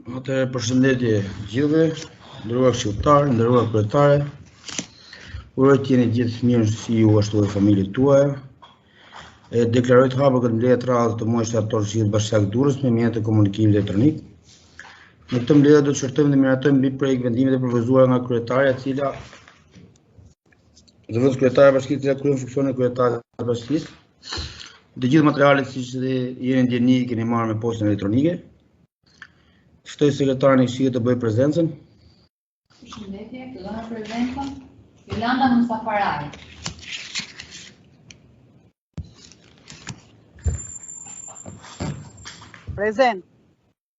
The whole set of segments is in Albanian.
Atëherë përshëndetje gjithëve, nderuar këshilltar, nderuar kryetare. Uroj të jeni gjithë mirë si ju ashtu edhe familjet tuaja. E deklaroj të hapur këtë mbledhje të radhës të muajit shtator të Këshillit Bashkiak Durrës me mjete të komunikimit elektronik. Në këtë mbledhje do të shqyrtojmë dhe miratojmë mbi projektvendimet e propozuara nga kryetarja e cila zëvendëskryetarja e bashkisë e cila kryen funksionin e kryetarit të bashkisë. Të gjithë materialet siç dhe jeni në dijeni i keni marrë me postën elektronike. Ftoj sekretaren e këshillit të bëjë prezencën. Përshëndetje, fillojmë prezencën. Jolanda Mustafaraj. Prezent.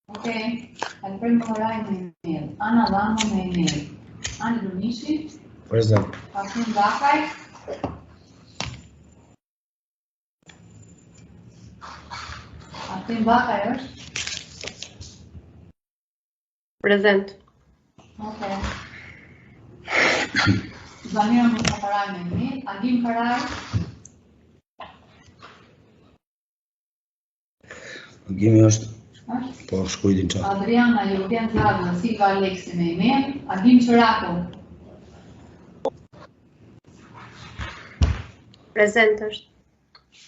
Ok, Alfred Moraj me email, Ana Dhamo me email, Ani Durmishi. Prezent. Afrim Bakaj. Afrim Bakaj është? Prezent. Ok. Zamira Mustafaraj me email, Agim Karaj. Agimi është Po, shkruaj në chat. Adriana Jurgen Zago, Silva Aleksi me email, Agim Qeraku. Prezent është.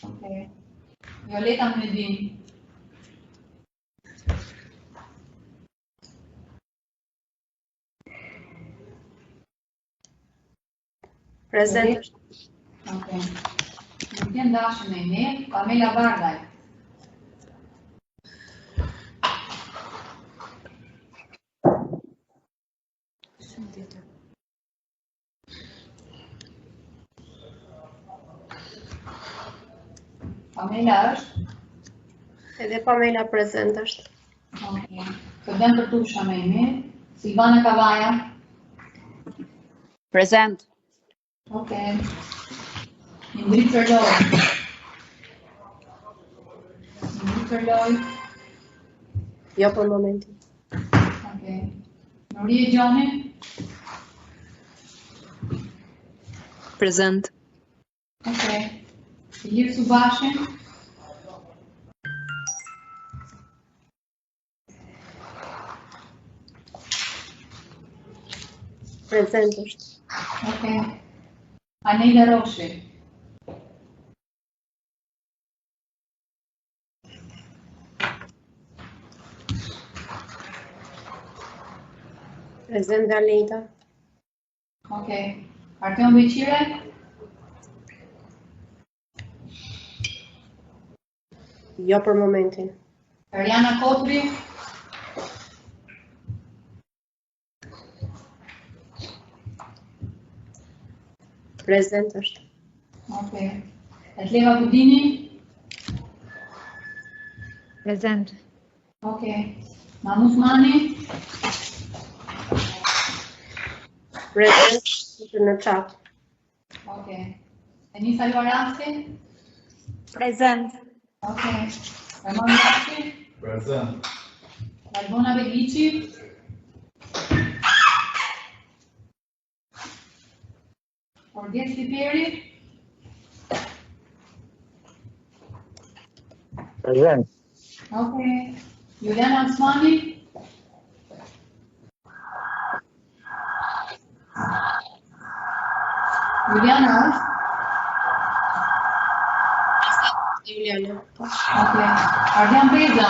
Okej. Violeta Mydin. Prezent është. Okej. Nuk Dashi me email, Pamela Bardhaj. Pamela është? Edhe Pamela prezent është. Okej. Klodian Përtusha me email, Silvana Kavaja. Prezent. Okej. Indrit Përloj. Indrit Përloj. Jo për momentin. Okej. Nurie Gjoni. Prezent. Okej. Ilir Subashi. Prezent është. Okej. Anela Roshi. Prezent dhe Anelda. Okej. Artion Beqire. Jo për momentin. Ariana Kotri. Prezent është. Okej. Etleva Budini. Prezent. Okej. Mahmut Mani. Prezent në chat. Okej. Enisa Luarasi. Prezent. Okej. Ramon Gashi. Prezent. Valbona Begici. Orges Liperi. Prezent. Okej. Juliana Osmani. Juliana është? Juliana. Okej. Ardian Beza.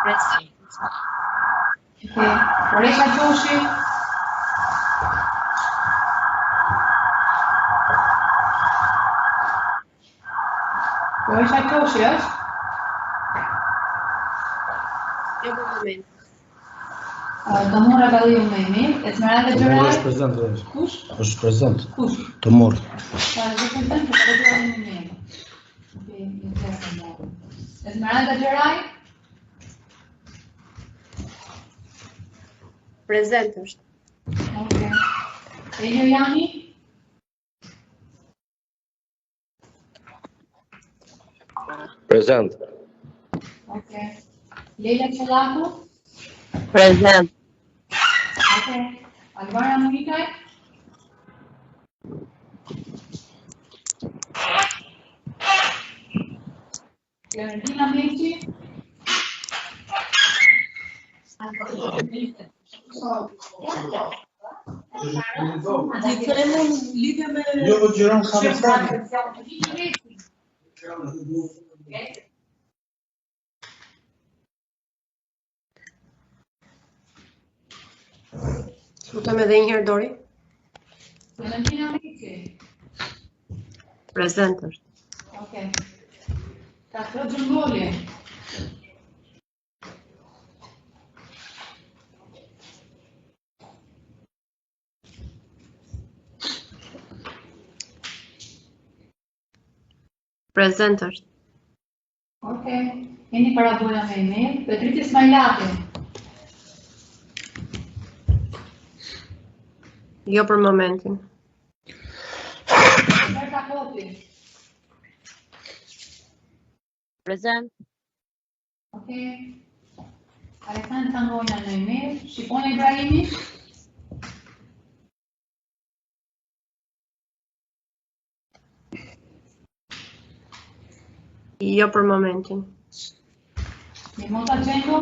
Prezent. Okej. Oresha Qoshi. Oresha Qoshi është? Jo për momentin. Tomorra Balliu me email, Esmeralda Tomorra Gjëraj. është prezent. është. Kush? Është prezent. Kush? Tomorr. Pa, është prezent, po ka dërguar një email. Okej, një sekondë. Esmeralda Gjëraj. Prezent është. Okej. Elio Jani. Prezent. Okej. Leila Çollaku. Prezent. Okej. Alvara Mulikaj. Klementina Meqi. Ti them unë lidhje me Jo, po xhiron sa më sa. Lutem edhe një herë Dori. Valentina Mici. Prezent është. Okej. Kastriot Xhëmboli. Prezent është. Okej. Eni Parabola me email. Petrit Ismailati. Jo për momentin. Berta Koti. Prezent. Okej. Aleksandr Tangoja në email. Shqipona Ibrahimi. Jo për momentin. Mimoza Xhengo.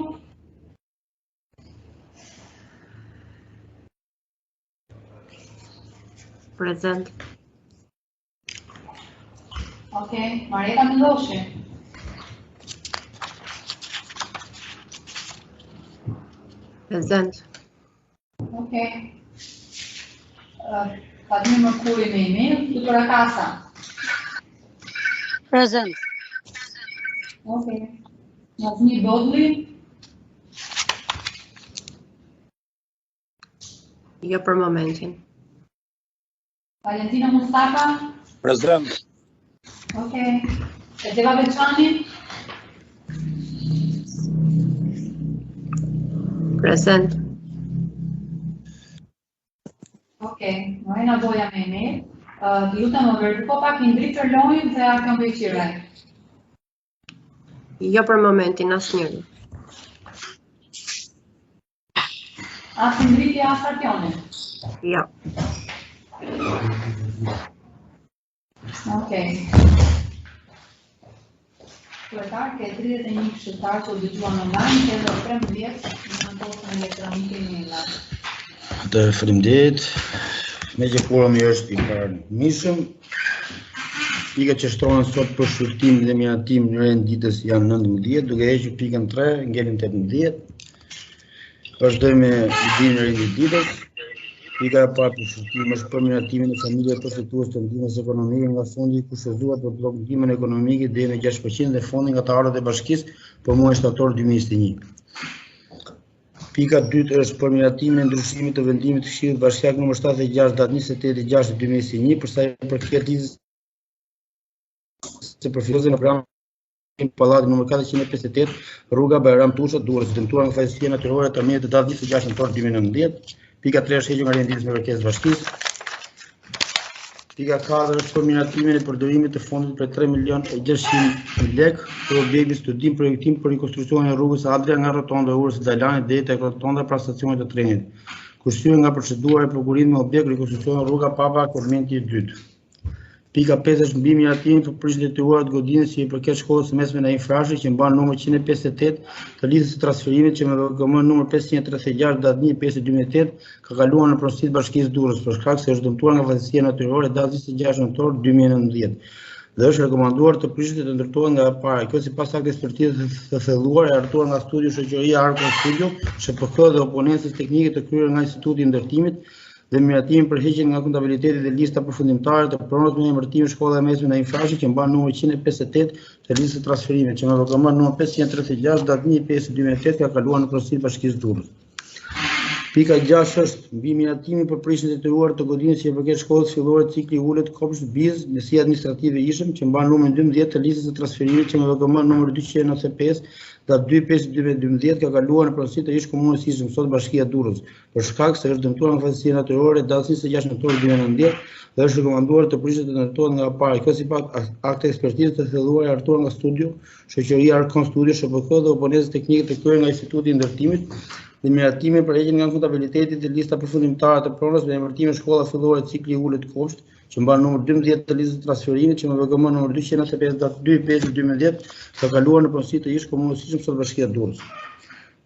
Prezent. Okej. Marieta Milloshi. Prezent. Okej. Uh, Fatmir Mërkuri me email. Tutura Kasa. Prezent. Okej. Nazmi Bodli. Jo për momentin. Valentina Mustaka. Prezent. Okej. Edeva Veçani. Prezent. Okej. Morena Boja me email. Uh, të lutem më verifiko pak Indrit Tërlojn dhe Arkan Beqiraj. Jo për momentin asnjëri. As Indriti, as Artioni. Jo. Okej. Kryetar, ke 31 këshilltar që u dëgjuan online, ke edhe 13 në postën elektronike emaila. Atëherë faleminderit. Me që kuorumi është i pranishëm, pikat që shtohen sot për shqyrtim dhe miratim në rend ditës janë 19, duke hequr pikën 3, ngelin 18. Vazhdojmë me vijimin e rendit ditës. Pika e parë për shqyrtim është për miratimin e familjeve përfitues të ndihmës ekonomike nga fondi i kushtëzuar për bllok ndihmën ekonomike deri në 6% dhe fondi nga të ardhurat e bashkisë për muajin shtator 2021. Pika e dytë është për miratimin e ndryshimit të vendimit të Këshillit Bashkiak numër 76 datë 28.6.2021 për sa i përket listës së përfituesve në programin Pallati numër 458, rruga Bajram Tusha, Durrës, dëmtuar nga fatkeqësia natyrore e tërmetit të datës 26 nëntor 2019. Pika 3 është hequr nga rendi i ditës me kërkesë të bashkisë. Pika 4 është për miratimin e përdorimit të fondit prej 3 milion e 600 mijë lekë për objektin studim projektim për rikonstruksionin e rrugës Adria nga rotonda e urës së Dajlanit deri tek rotonda pranë stacionit të trenit. Kursyer nga procedura e prokurimit me objekt rikonstruksion rruga Papa Klementi i dytë. Pika 5 është mbi miratimin për prishjen e detyruar të godinës që i përket shkollës së mesme Naim Frashëri që mban numër 158 të listës së transferimit që me VKM numër 536 datë 1/5/2008 ka kaluar në pronësi të Bashkisë Durrës për shkak se është dëmtuar nga fatkeqësia natyrore datë 26 nëntor 2019 dhe është rekomanduar të prishet e të ndërtohet nga e para. Kjo sipas aktit ekspertizës të thelluar e hartuar nga studio Shoqëria Arkon Studio, SHPK dhe oponencës teknike të kryer nga Instituti i Ndërtimit dhe miratimin për heqjen nga kontabiliteti dhe lista përfundimtare të pronës me emërtimin Shkolla e Mesme Naim Frashëri që mban numër 158 të listës së transferimit, që me VKM numër 536 datë 1/5/2008 ka kaluar në pronësi të Bashkisë Durrës. Pika 6 është mbi miratimin për prishjen e detyruar të godinës që i përket shkollës fillore cikli i ulët Kopsht Biz, njësia administrative Ishëm, që mban numrin 12 të listës së transferimit që me VKM numër 295 datë 2/5/2012 ka kaluar në pronësi të ish komunës Ishëm, sot Bashkia Durrës, për shkak se është dëmtuar nga fatkeqësia natyrore datës 26 nëntor 2019 dhe është rekomanduar të prishet e të ndërtohet nga e para. Kjo sipas aktit ekspertizës të thelluar e hartuar nga studio Shoqëria Arkon Studio SHPK dhe oponencës teknike të kryer nga Instituti i Ndërtimit dhe miratimin për heqjen nga kontabiliteti dhe lista përfundimtare të pronës me emërtimin Shkolla Fillore Cikli i Ulët Kopsht, që mban numër 12 të listës së transferimit që me VKM numër 295 datë 2/5/2010 ka kaluar në pronësi të ish komunës Ishëm sot Bashkia Durrës.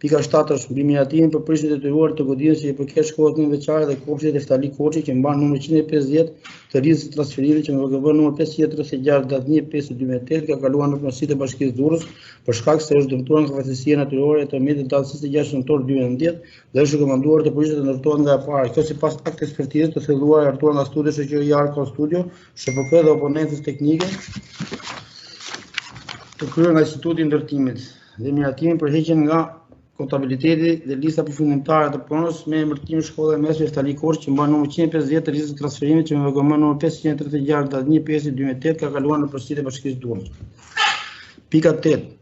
Pika 7 është mbi miratimin për prishjen e detyruar të godinës që i përket shkollës nëntëvjeçare dhe kopshtit Eftali Koçi që mban numrin 150 të listës së transferimit që me VKM numër 536 datë 1/5/2008 ka kaluar në pronësi të Bashkisë Durrës për shkak se është dëmtuar nga fatkeqësia natyrore e tërmetit datës 26 nëntor 2019 dhe është rekomanduar të prishet dhe ndërtohet nga e para. Kjo sipas akt ekspertizës të thelluar e hartuar nga studio shoqëria Arkon Studio, SHPK dhe oponencës teknike të kryer nga Instituti i Ndërtimit dhe miratimin për heqjen nga kontabiliteti dhe lista përfundimtare të pronës me emërtim shkolla e mesme Eftali Koçi që mban numër 150 të listës së transferimit që me VKM numër 536 datë 1/5/2008 ka kaluar në pronësi të Bashkisë Durrës. Pika 8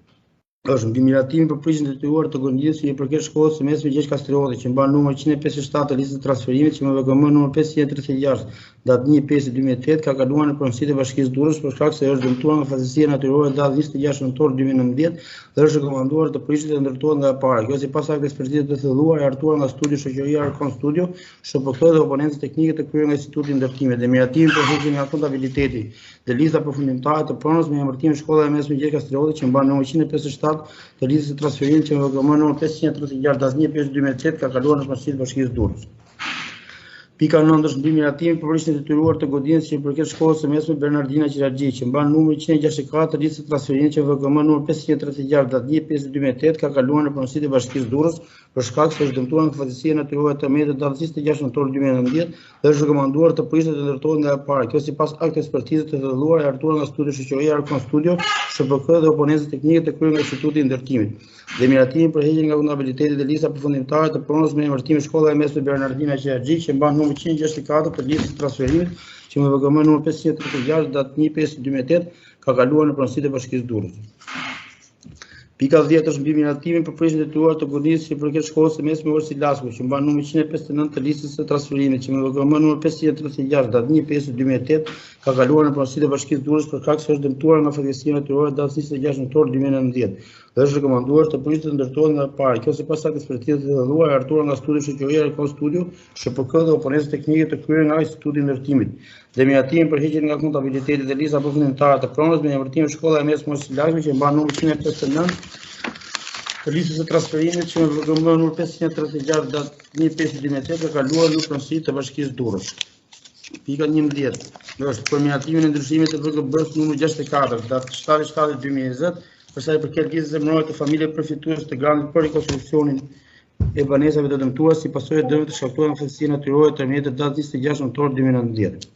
është mbi miratimin për prishjen e detyruar të godinës që i përket shkollës së mesme Gjergj Kastrioti që mban numër 157 të listës së transferimit që me VKM numër 536 datë 1/5/2008 ka kaluar në pronësi të Bashkisë Durrës për shkak se është dëmtuar nga fatkeqësia natyrore datë 26 nëntor 2019 dhe është rekomanduar të prishet dhe ndërtohet nga e para. Kjo sipas akt ekspertizës të thelluar e hartuar nga studio shoqëria Arkon Studio, SHPK dhe oponencës teknike të kryer nga Instituti i Ndërtimit dhe miratimi për heqjen nga kontabiliteti dhe lista përfundimtare të pronës me emërtim shkolla e mesme Gjergj Kastrioti që mban numër 157 të listës së transferimit që me VKM numër 536 datë 1/5/2008 ka kaluar në pronësi të Bashkisë Durrës. Pika 9 është mbi miratimin për prishjen e detyruar të godinës që i përket shkollës së mesme Bernardina Qiraxhi, që mban numrin 164 të listës së transferimit që VKM numër 536 datë 1/5/2008 ka kaluar në pronësi të Bashkisë Durrës për shkak se është dëmtuar nga fatkeqësia natyrore e tërmetit datës 26 nëntor 2019 dhe është rekomanduar të prishet dhe ndërtohet nga e para. Kjo sipas akt ekspertizës të thelluar e hartuar nga studio shoqëria Arkon Studio, SHPK dhe oponencës teknike të kryer nga Instituti i Ndërtimit. dhe miratimin për heqjen nga kontabiliteti dhe lista përfundimtare të pronës me emërtim shkolla e mesme Bernardina Qiraxhi që mban numër 164 të listës së transferimit që me VKM numër 536 datë 1/5/2008 ka kaluar në pronësi të Bashkisë Durrës. Pika 10 është mbi miratimin për prishjen e detyruar të godinës që i përket shkollës së mesme Olsi Lasku, që mban numrin 159 të listës së transferimit, që me VKM numër 536 datë 1/5/2008 ka kaluar në pronësi të Bashkisë Durrës për shkak se është dëmtuar nga fatkeqësia natyrore datë 26 nëntor 2019. dhe është rekomanduar të prishet dhe ndërtohet nga e para. Kjo sipas akt ekspertizës të thelluar e hartuar nga studio shoqëria Arkon Studio, SHPK dhe oponencës teknike të kryer nga Instituti i Ndërtimit. Dhe miratimin për heqjen nga kontabiliteti dhe lista përfundimtare të pronës me emërtim shkolla e mesme Olsi Lasku që mban numrin 159 të listës së transferimit që me VKM numër 536 datë 1/5/2008 ka kaluar në pronësi të Bashkisë Durrës. Pika 11 është për miratimin e ndryshimit të VKB-së numër 64, datë 7/7/2020, për sa i përket listës emërore të familjeve përfituese të grantit për rikonstruksionin e banesave të dëmtuara si pasojë e dëmeve të shkaktuara nga fatkeqësia natyrore e tërmetit datë 26 nëntor 2019.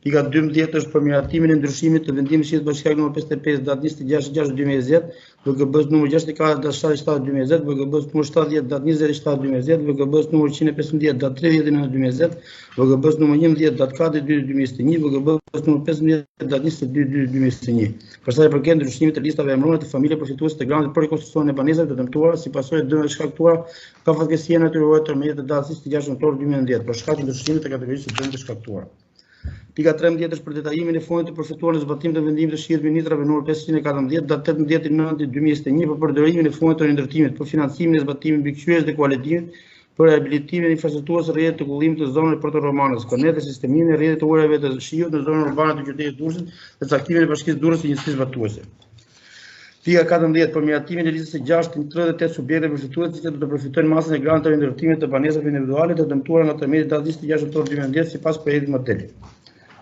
Pika 12 është për miratimin e ndryshimit të vendimit Këshillit Bashkiak numër 55 datë 26/6/2020, VKB-së numër 64 datë 7/7/2020, VKB-së numër 70 datë 27/2020, VKB-së numër 115 datë 39/2020, VKB-së numër 11 datë 4/2/2021, VKB-së numër 15 datë 22/2/2021. Për sa i përket ndryshimit të listave emërore të familjeve përfituese të grantit për rikonstruksionin e banesave të dëmtuara si pasojë e dëmeve të shkaktuara nga fatkeqësia natyrore e tërmetit të datës 26 nëntor 2019, për shkak të ndryshimit të kategorisë së dëmit të shkaktuar. Pika 13 është për detajimin e fondit të përfituar në zbatim të vendimit të Këshillit të Ministrave numër 514 datë 18.9.2021 për përdorimin e fondit të rindërtimit për financimin e zbatimit mbikëqyrjes dhe kualitetit për rehabilitimin e infrastrukturës së rrjetit të kullimit të zonës Porto Romanës, Kënetë dhe sistemimin e rrjetit të ujërave të shiut në zonën urbane të qytetit Durrësit dhe caktimin e Bashkisë Durrës si njësi zbatuese. Pika 14 për miratimin e listës së 6 38 subjekteve përfituese të cilët do të përfitojnë masën e grantit të rindërtimit të banesave individuale të dëmtuara nga tërmeti datë 26 nëntor 2019 sipas projektit model.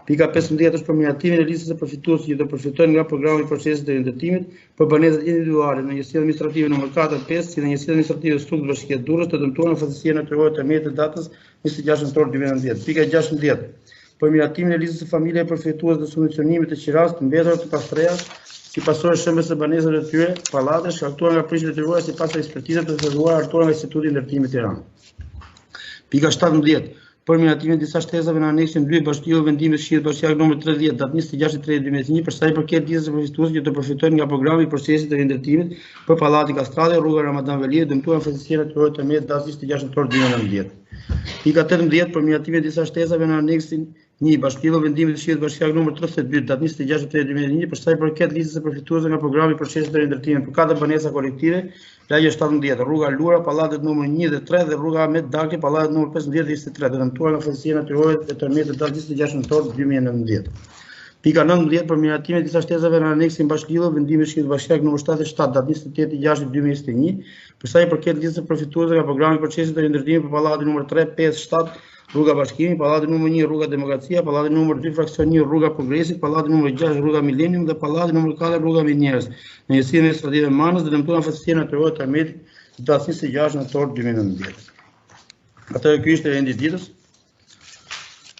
Pika 15 është për miratimin e listës së përfituesve që do të përfitojnë nga programi i procesit të rindërtimit për banesat individuale në njësinë administrative numër 4, 5, si dhe njësinë administrative Sukth Bashkia Durrës të dëmtuara nga fatkeqësia natyrore e tërmetit të datës 26 nëntor 2019. Pika 16 për miratimin e listës së familjeve përfituese të subvencionimit të qirasë të mbetura të pastreha si pasojë e shembjes së banesave të tyre, pallate shkaktuar nga prishjet e detyruara sipas ekspertizave të thelluara hartuar nga Instituti i Ndërtimit Tiranë. Pika 17 për miratimin e disa shtesave në aneksin 2 bashkëlidhur vendimit të Këshillit Bashkiak numër 30 datë 26.3.2021 për sa i përket listës së përfituesve që do të përfitojnë nga programi i procesit të rindërtimit për pallatin Kastrati, rruga Ramadan Veliu, dëmtuar nga fatkeqësia natyrore e tërmetit datë 26 nëntor 2019. Pika 18 për miratimin e disa shtesave në aneksin 1 bashkëlidhur vendimit të Këshillit Bashkiak numër 32 datë 26.3.2021 për sa i përket listës së përfituesve nga programi i procesit të rindërtimit për katër banesa kolektive, lagja 17, rruga Lura, pallatet numër 1 dhe 3 dhe rruga Ahmet Dakli, pallatet numër 15 dhe 23, të dëmtuar nga fatkeqësia natyrore e tërmetit datë 26 nëntor 2019. Pika 19 për miratimin e disa shtesave në aneksin bashkëlidhur vendimit të Këshillit Bashkiak numër 77 datë 28.6.2021, për sa i përket listës së përfituesve nga programi i procesit të rindërtimit për pallatin numër 3, 5, 7, rruga Bashkimi, pallati numër 1, rruga Demokracia, pallati numër 2, fraksion 1, rruga Progresit, pallati numër 6, rruga Milenium dhe pallati numër 4, rruga Minierës, në njësinë administrative Manëz dhe dëmtuar nga fatkeqësia natyrore e tërmetit datë 26 nëntor 2019. Atëherë ky ishte rendi i ditës.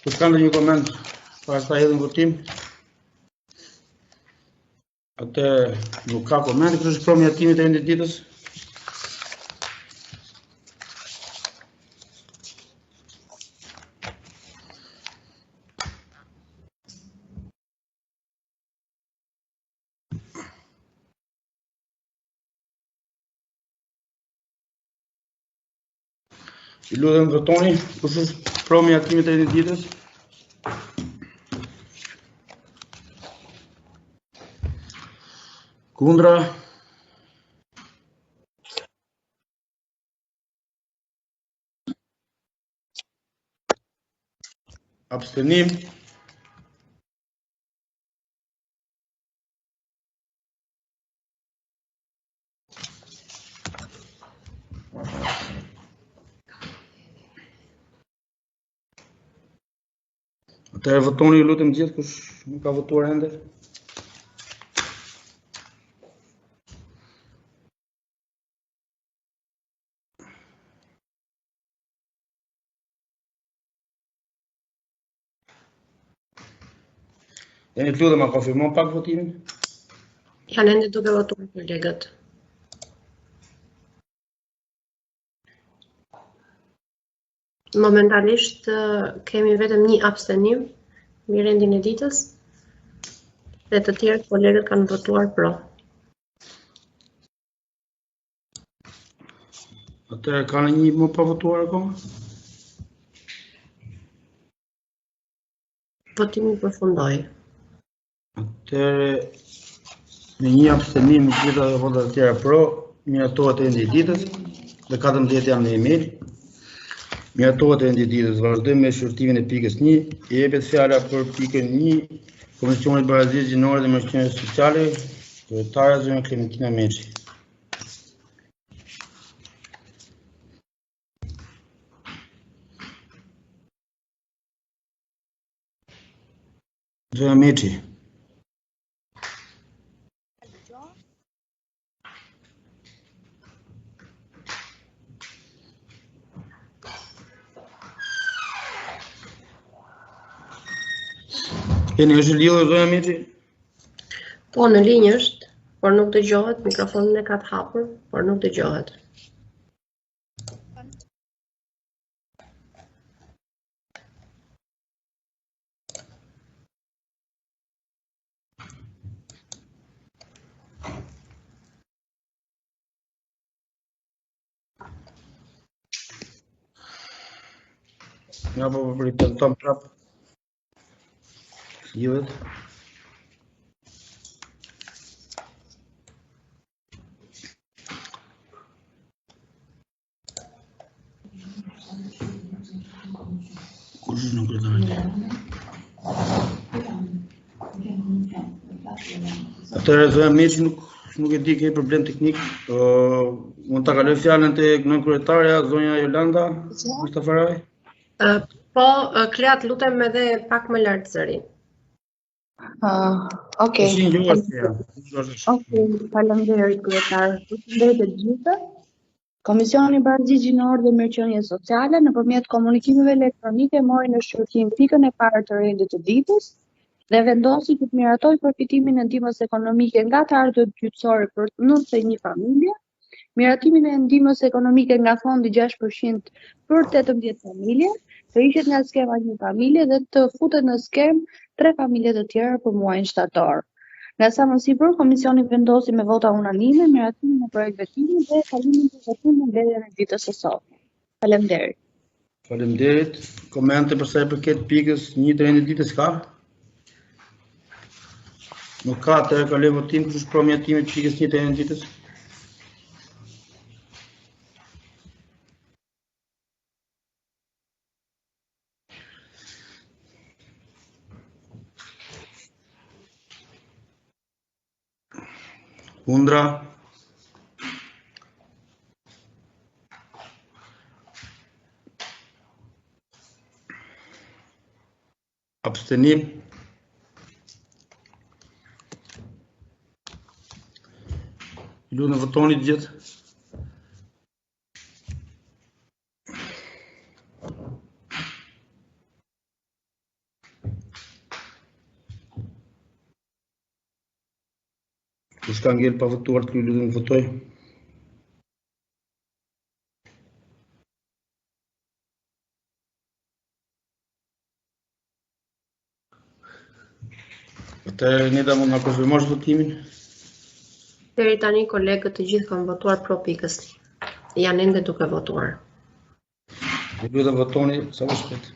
Kush ka ndonjë koment para se ta hedhim në votim? Atëherë nuk ka koment, kush është pro miratimit të rendit të ditës? Ju lutem votoni, kush është pro miratimit të rendit të ditës? Kundra? Abstenim? Atëherë votoni ju lutem gjithë kush nuk ka votuar ende. Eni të lutem, ma konfirmon pak votimin? Janë ende duke votuar kolegët. Momentalisht kemi vetëm një abstenim mbi rendin e ditës dhe të tjerët kolegët kanë votuar pro. Atëherë ka një më pa votuar akoma? Votimi përfundoi. Atëherë me një abstenim me gjitha dhe votat e tjera pro, miratohet rendi i ditës dhe 14 janë në email. Miratohet rendi i ditës. Vazhdojmë me shqyrtimin e pikës 1. I jepet fjala për pikën 1, Komisionit Barazisë Gjinore dhe Mirëqenies Sociale, kryetare zonja Klementina Meçi. Zonja Meçi. Keni është lidhur zonja Meçi? Po, në linjë është, por nuk dëgjohet, mikrofonin e ka të hapur, por nuk dëgjohet. Ja po po tenton prap. Lidhet. Kush është nënkryetari? Atëherë zonja Meçi nuk nuk e di ke problem teknik. Ë uh, mund ta kaloj fjalën te nënkryetarja zonja Jolanda Mustafaraj. Uh, po, Klea, të lutem edhe pak më lart zërin. Uh, Okej. Okej, faleminderit kryetar. Përshëndetje të gjithëve. Komisioni i Barazisë Gjinore dhe Mirëqenies Sociale nëpërmjet komunikimeve elektronike mori në shqyrtim pikën e parë të rendit të ditës dhe vendosi që të miratojë përfitimin e ndihmës ekonomike nga të ardhurat gjyqësore për 91 familje, miratimin e ndihmës ekonomike nga fondi 6% për 18 familje, të hiqet nga skema një familje dhe të futet në skemë tre familje të tjera për muajin shtator. Nga sa më sipër, komisioni vendosi me vota unanime miratimin e projektvendimit dhe kalimin për votim në mbledhjen e ditës së sotme. Faleminderit. Faleminderit. Komente për sa i përket pikës 1 të rendit ditës ka? Nuk ka, atëherë kalojmë votim kush është pro miratimit të pikës 1 të rendit ditës? Kundra? Abstenim? Ju lutem votoni të gjithë. Kush ka ngel pa votuar të lutem të votojë? Atëherë Neda mund na konfirmosh votimin? Deri tani kolegët të gjithë kanë votuar pro pikës. Janë ende duke votuar. Ju lutem votoni sa më shpejt.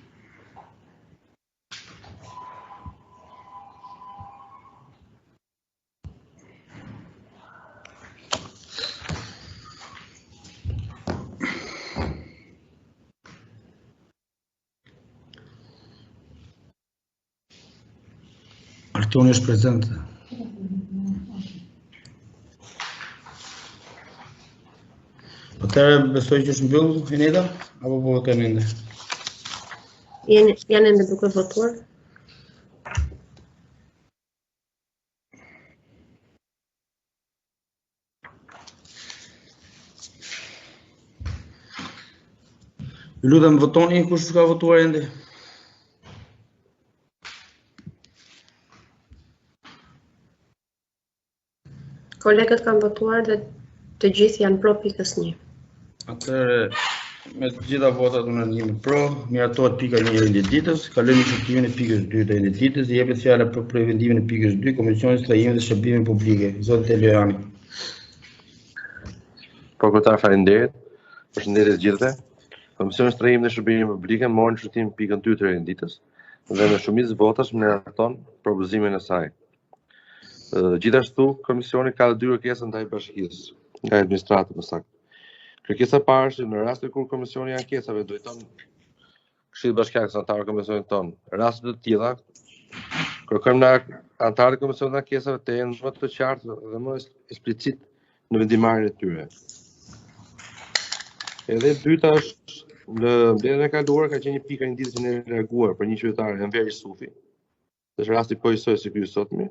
Artoni është prezent. Atëherë besoj që është mbyllur Eneda apo po votojmë ende? Janë janë ende duke votuar. Ju lutem votoni kush s'ka votuar ende. Kolegët kanë votuar dhe të gjithë janë pro pikës 1. Atëherë me të gjitha votat unanime pro, miratohet pika 1 e rendit ditës, kalojmë në shqyrtimin e pikës 2 të rendit ditës, i jepet fjala për projektvendimin e pikës 2, Komisionit Strehimit dhe Shërbimeve Publike. Zoti Telojani. Po kryetar, faleminderit. Përshëndetje të gjithëve. Komisioni Strehimit dhe Shërbimeve Publike mori në shqyrtim pikën 2 të rendit ditës dhe me shumicë votash miraton propozimin e saj. Gjithashtu, komisioni ka dhe dy kërkesa ndaj bashkisë, nga administrata më saktë. Kërkesa e parë është në rastin kur komisioni i ankesave drejton Këshillit Bashkiak si anëtarë të komisionit tonë, raste të tilla kërkojmë nga anëtarët e komisionit të ankesave të jenë më të qartë dhe më eksplicit në vendimmarrjen e tyre. Edhe e dyta është në mbledhjen e kaluar ka qenë një pikë e një ditë që ne reaguar për një qytetar Enver Isufi, Është rasti po njësoj si ky i sotmi.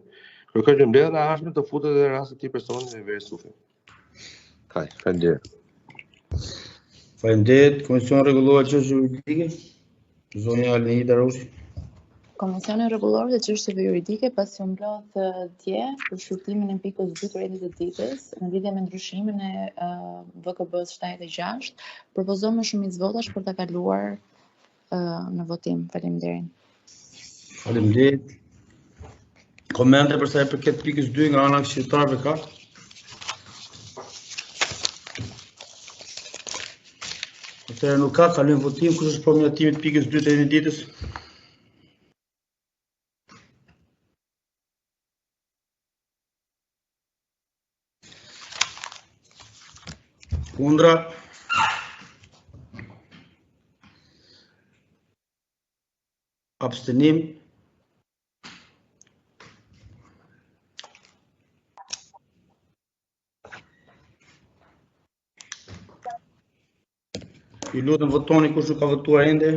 Kërkoj që mbledhjen e ardhshme të futet edhe rasti i këtij personi Enver Isufi. Kaq, faleminderit. Faleminderit, Komisioni Rregullore Çështje Juridike. Zonja Lenida Roshi. Komisioni Rregullore dhe Çështjeve Juridike pasi u mblodh dje për shqyrtimin e pikës 2 të rendit të ditës në lidhje me ndryshimin e VKB 76, propozon me shumicë votash për ta kaluar në votim. Faleminderit. Faleminderit. Komente për sa i përket pikës 2 nga ana e këshilltarëve ka? Atëherë nuk ka, kalojmë votim, kush është pro miratimit të pikës 2 të rendit ditës? Kundra. Abstenim. Ju lutem votoni kush nuk ka votuar ende.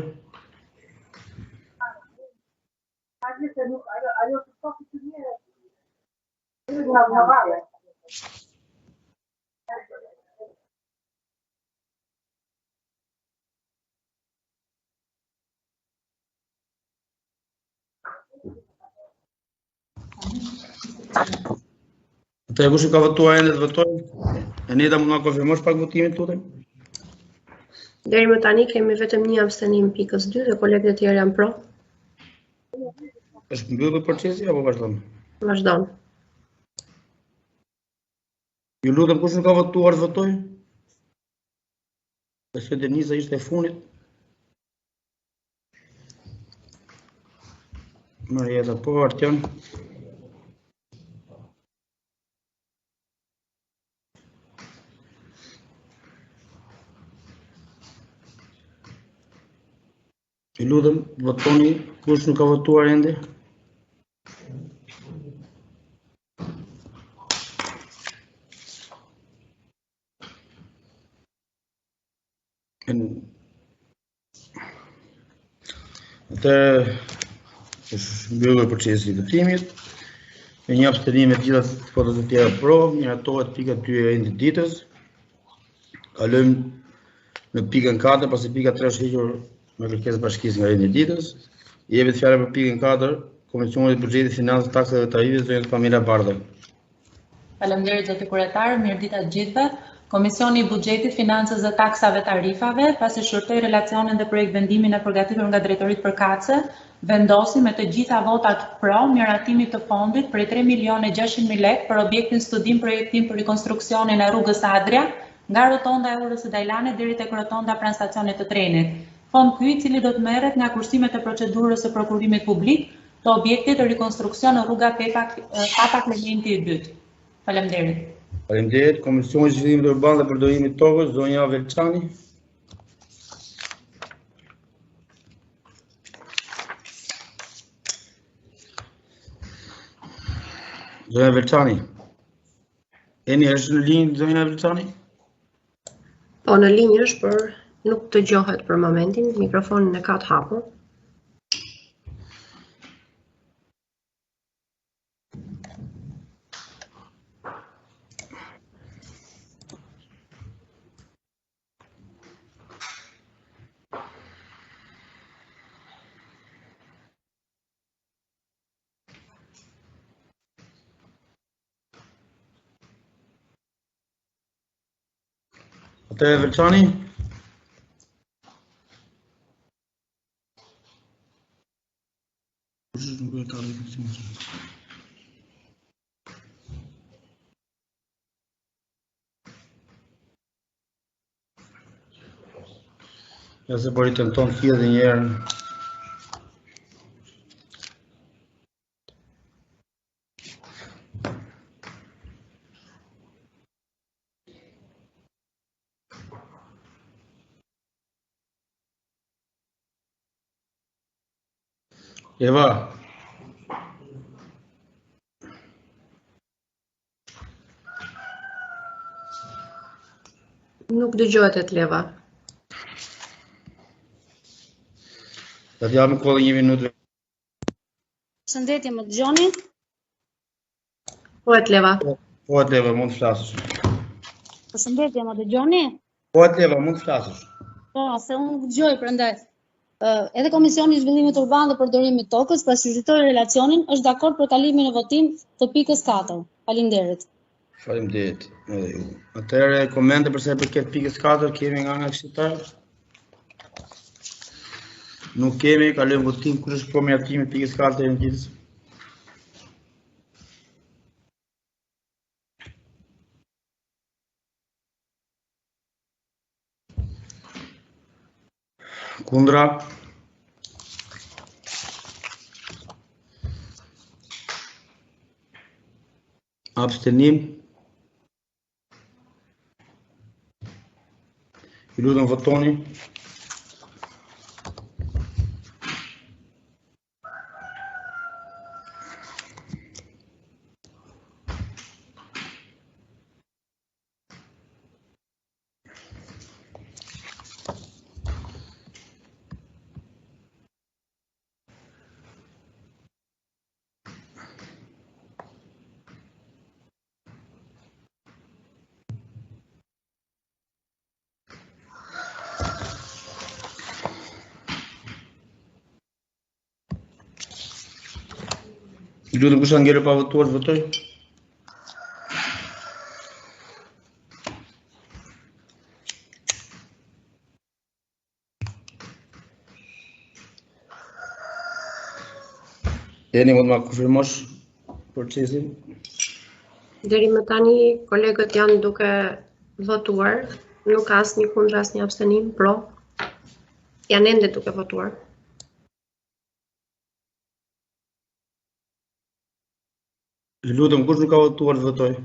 Atëherë kush nuk ka votuar ende të votojë? Eneda mund na konfirmosh pak votimin lutem? Deri më tani kemi vetëm një abstenim pikës 2 dhe kolegët e tjerë janë pro. Është mbyllur procesi apo vazhdon? Vazhdon. Ju lutem kush nuk ka votuar të votojë? Besoj Denisa ishte e fundit. Marieta po Artion. Ju lutem, votoni, kush nuk ka votuar ende? Atëherë është mbyllur procesi i votimit. Me një abstenim me të gjitha votat e tjera pro, miratohet pika 2 e rendit të ditës. Kalojmë në pikën 4, pasi pika 3 është hequr me kërkesë bashkisë nga rendi i ditës. I jepet fjala për pikën 4, Komisionit të Buxhetit, Financës, Taksave dhe Tarifave, zonjës Pamela Bardha. Faleminderit zoti kryetar, mirëdita të gjithëve. Komisioni i Buxhetit, Financës dhe Taksave Tarifave, pasi shqyrtoi relacionin dhe projektvendimin e përgatitur nga drejtoritë përkatëse, vendosi me të gjitha votat pro miratimit të fondit prej 3 milionë e 600 mijë lekë për objektin studim projektim për rikonstruksionin e rrugës Adria, nga rotonda e Urës së Dajlanit deri tek rotonda pranë stacionit të trenit. Fond ky i cili do të merret nga kursimet e procedurës së prokurimit publik të objektit rikonstruksion rruga Pepa Papa Klementi i dytë. Faleminderit. Faleminderit. Komisioni i Zhvillimit Urban dhe Përdorimit të Tokës, zonja Velçani. Zonja Velçani. Eni është në linjë zonja Velçani? Po në linjë është, por nuk dëgjohet për momentin, mikrofonin e ka të hapur. Atëherë Velçani? Ja se po ritenton të edhe një herë. Eva. Nuk dëgjohet Etleva. Do t'japim kohë një minutë. Përshëndetje, më dëgjoni? Po Etleva. Po Etleva, mund të flasësh. Përshëndetje, më dëgjoni? Po Etleva, mund të flasësh. Po, se unë nuk dëgjoj prandaj. Edhe Komisioni i Zhvillimit Urban dhe Përdorimit të Tokës, pasi shqyrtoi relacionin, është dakord për kalimin në votim të pikës 4. Faleminderit. Faleminderit edhe ju. Atëherë komente për sa i përket pikës 4 kemi nga ana e këshilltarëve? Nuk kemi, kalojmë votim kush është pro miratimit të pikës 4 të rendit ditës. Kundra. Abstenim. Ju lutem votoni. Ju lutem kush ka ngelur pa votuar, votojë. Eni, mund të ma konfirmosh procesin? Deri më tani, kolegët janë duke votuar, nuk ka asnjë kundër, asnjë abstenim, pro. Janë ende duke votuar. Ju lutem, kush nuk ka votuar të votojë?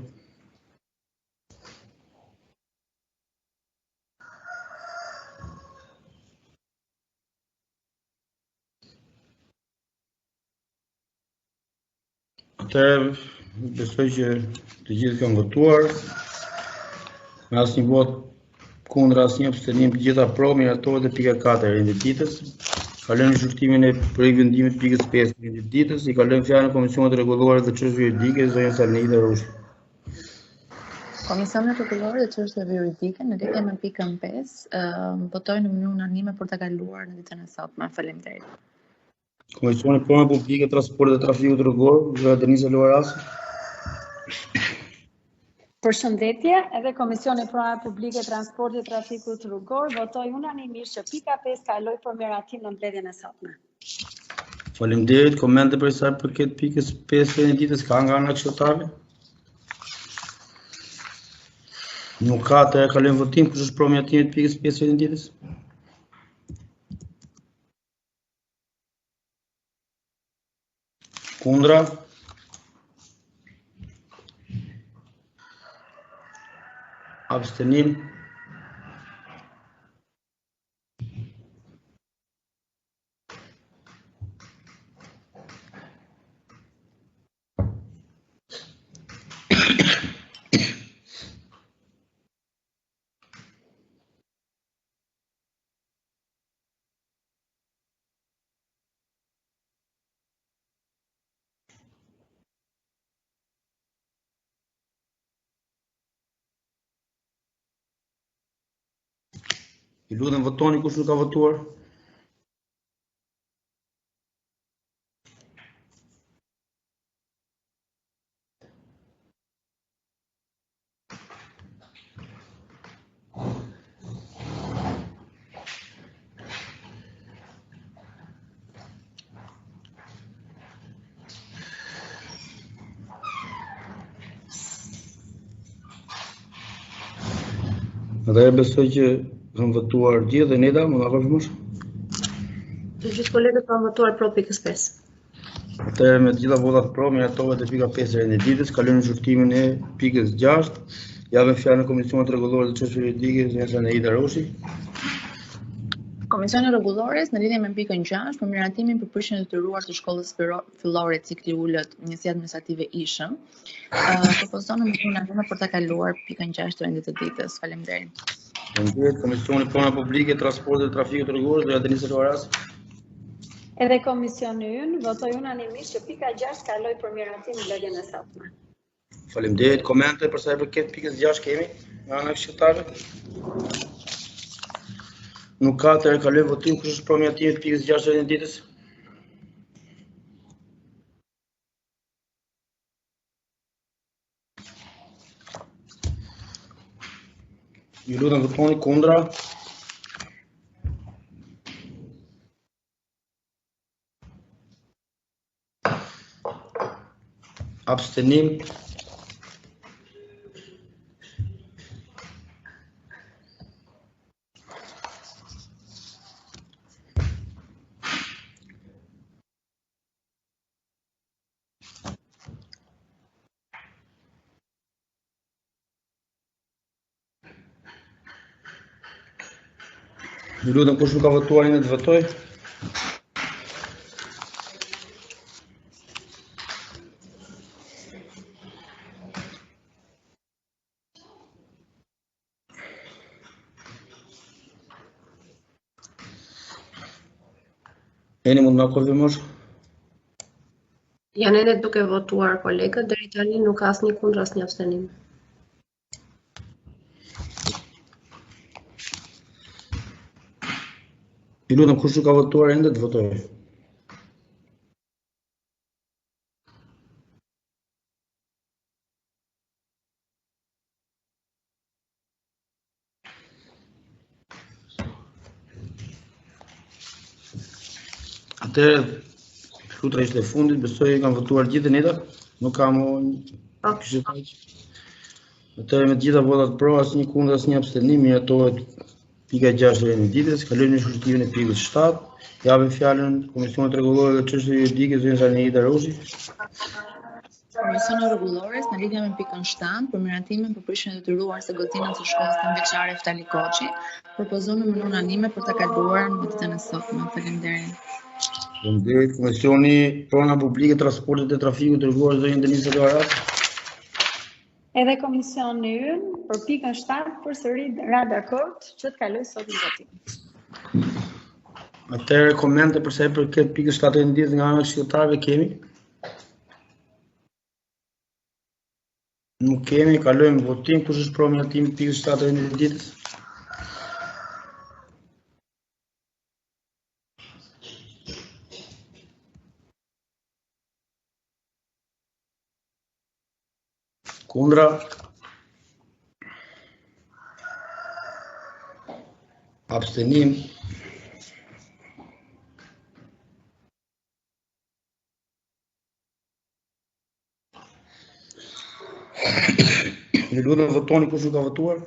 Atëherë, besoj që të gjithë kanë votuar. Me asnjë votë. Kundra asnjë abstenim, të gjitha pro, miratohet dhe pika 4 e rendit ditës. Kalojmë në shqyrtimin e projektvendimit pikës 5 të rendit ditës. I kalojmë fjalën Komisionit të Rregullores dhe Çështjeve Juridike, zonjës Alneida Rushi. Komisioni i Rregullores dhe Çështjeve Juridike në lidhje me pikën 5, votoi në mënyrë unanime për ta kaluar në ditën e sotme. Faleminderit. Komisioni për Prona Publike, Transportit dhe Trafikut Rrugor, zonja Denisa Luarasi. Përshëndetje, edhe Komisioni për Prona Publike, Transportit dhe Trafikut Rrugor votoi unanimisht që pika 5 kaloi për miratim në mbledhjen e sotme. Faleminderit, komente për sa i përket pikës 5 të rendit ditës ka nga ana e këshilltarëve? Nuk ka, atëherë kalojmë votim, kush është pro miratimit të pikës 5 të rendit ditës? Kundra. Abstenim. Ju lutem votoni kush nuk ka votuar. Atëherë besoj që kanë votuar gjithë dhe Neda, mund ta konfirmosh? Të gjithë kolegët kanë votuar pro pikës 5. Atëherë me të gjitha votat pro miratohet dhe pika 5 e rendit ditës, kalojmë në shqyrtimin e pikës 6. Japim fjalën Komisionit të Rregullores dhe Çështjeve Juridike, zonjës Aneida Roshi. Komisioni i Rregullores në lidhje me pikën 6 për miratimin për prishjen e detyruar të shkollës fillore cikli i ulët, njësia administrative Ishëm, uh, propozon në mënyrë unanime për ta kaluar pikën 6 të rendit të ditës. Faleminderit. Faleminderit. Komisioni Prona Publike, Transportit dhe Trafikut Rrugor, zonja Denisa Luarasi. Edhe komisioni ynë votoi unanimisht që pika 6 kaloi për miratim në mbledhjen e sotme. Faleminderit. Komente për sa i përket pikës 6 kemi nga ana e këshilltarëve? Nuk ka atëherë kalojmë votim kush është pro miratimit të pikës 6 të rendit ditës? Ju lutem votoni kundra. Abstenim. Ju lutem kush nuk ka votuar ende të votojë. Eni mund të na konfirmosh? Janë ende duke votuar kolegët, deri tani nuk ka asnjë kundër asnjë abstenim. Ju lutem kush nuk ka votuar ende të votojë. Atëherë, flutra ishte e fundit, besoj e kanë votuar gjithë Neda, nuk ka më po. këshilltar. Atëherë me të gjitha votat pro, asnjë kundër, asnjë abstenim, miratohet pika 6 e rendit ditës, kalojmë në shqyrtimin e pikës 7. Japim fjalën Komisionit të Rregullores dhe Çështjeve Juridike, zonjës Aneida Roshi. Komisioni i Rregullores në lidhje me pikën 7 për miratimin për prishjen e detyruar së godinës së shkollës nëntëvjeçare Ftali Koçi, propozon në mënyrë unanime për ta kaluar në ditën e sotme. Faleminderit. Faleminderit. Komisioni Prona Publike, Transportit dhe Trafikut Rrugor, zonjën Denisa Luarasi. Edhe komisioni ynë për pikën 7 përsëri ra dakord që të kalojë sot në votim. Atëherë komente për sa i përket pikës 7 të rendit ditës nga ana e këshilltarëve kemi? Nuk kemi, kalojmë në votim, kush është pro miratimit të pikës 7 të rendit të ditës? Kundra. Abstenim. Ju lutem votoni kush nuk ka votuar.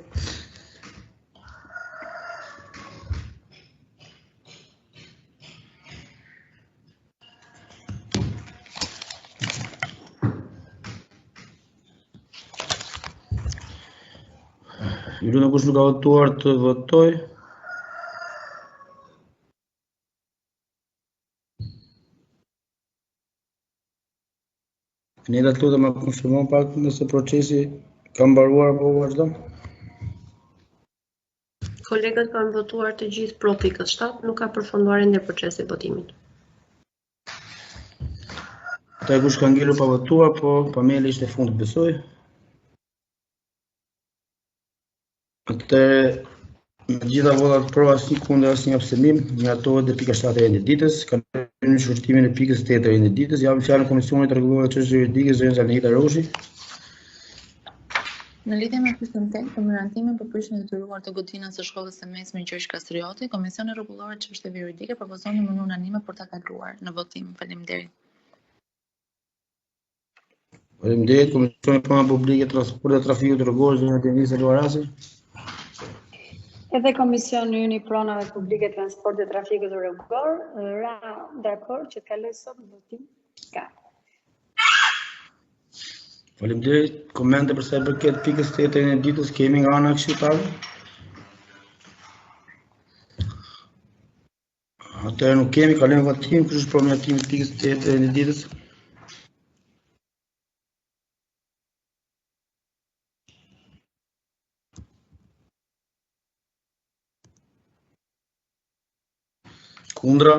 Ju lutem kush nuk ka votuar të votojë. Neda të lutem ma konfirmon pak nëse procesi ka mbaruar apo vazhdon. Kolegët kanë votuar të gjithë pro pikës 7, nuk ka përfunduar ende procesi i votimit. Atëherë kush ka ngelur pa votuar, po Pamela ishte e fundit besoj. Atëherë me të gjitha votat pro asnjë kundër asnjë abstenim, miratohet dhe pika 7 e rendit të ditës. Kalojmë në shqyrtimin e pikës 8 të rendit të ditës. Japim fjalën Komisionit të Rregullores dhe Çështjeve Juridike, zonjës Anita Roshi. Në lidhje me pikën 8 për miratimin për prishjen e detyruar të godinës së shkollës së mesme Gjergj Kastrioti, Komisioni i Rregullores dhe Çështjeve Juridike propozon në mënyrë unanime për ta kaluar në votim. Faleminderit. Faleminderit Komisioni për Pronat Publike, Transport dhe Trafikut Rrugor, zonja Denisa Luarasi. Edhe Komisioni ynë i Pronave Publike, Transport dhe Trafikut Rrugor ra dakord që të kalojë sot në votim. Ka. Faleminderit. Komente për sa i përket pikës 8 të rendit të ditës kemi nga ana e këshilltarëve? Atëherë nuk kemi, kalojmë në votim, kush është pro miratimit të pikës 8 të rendit të ditës? Kundra?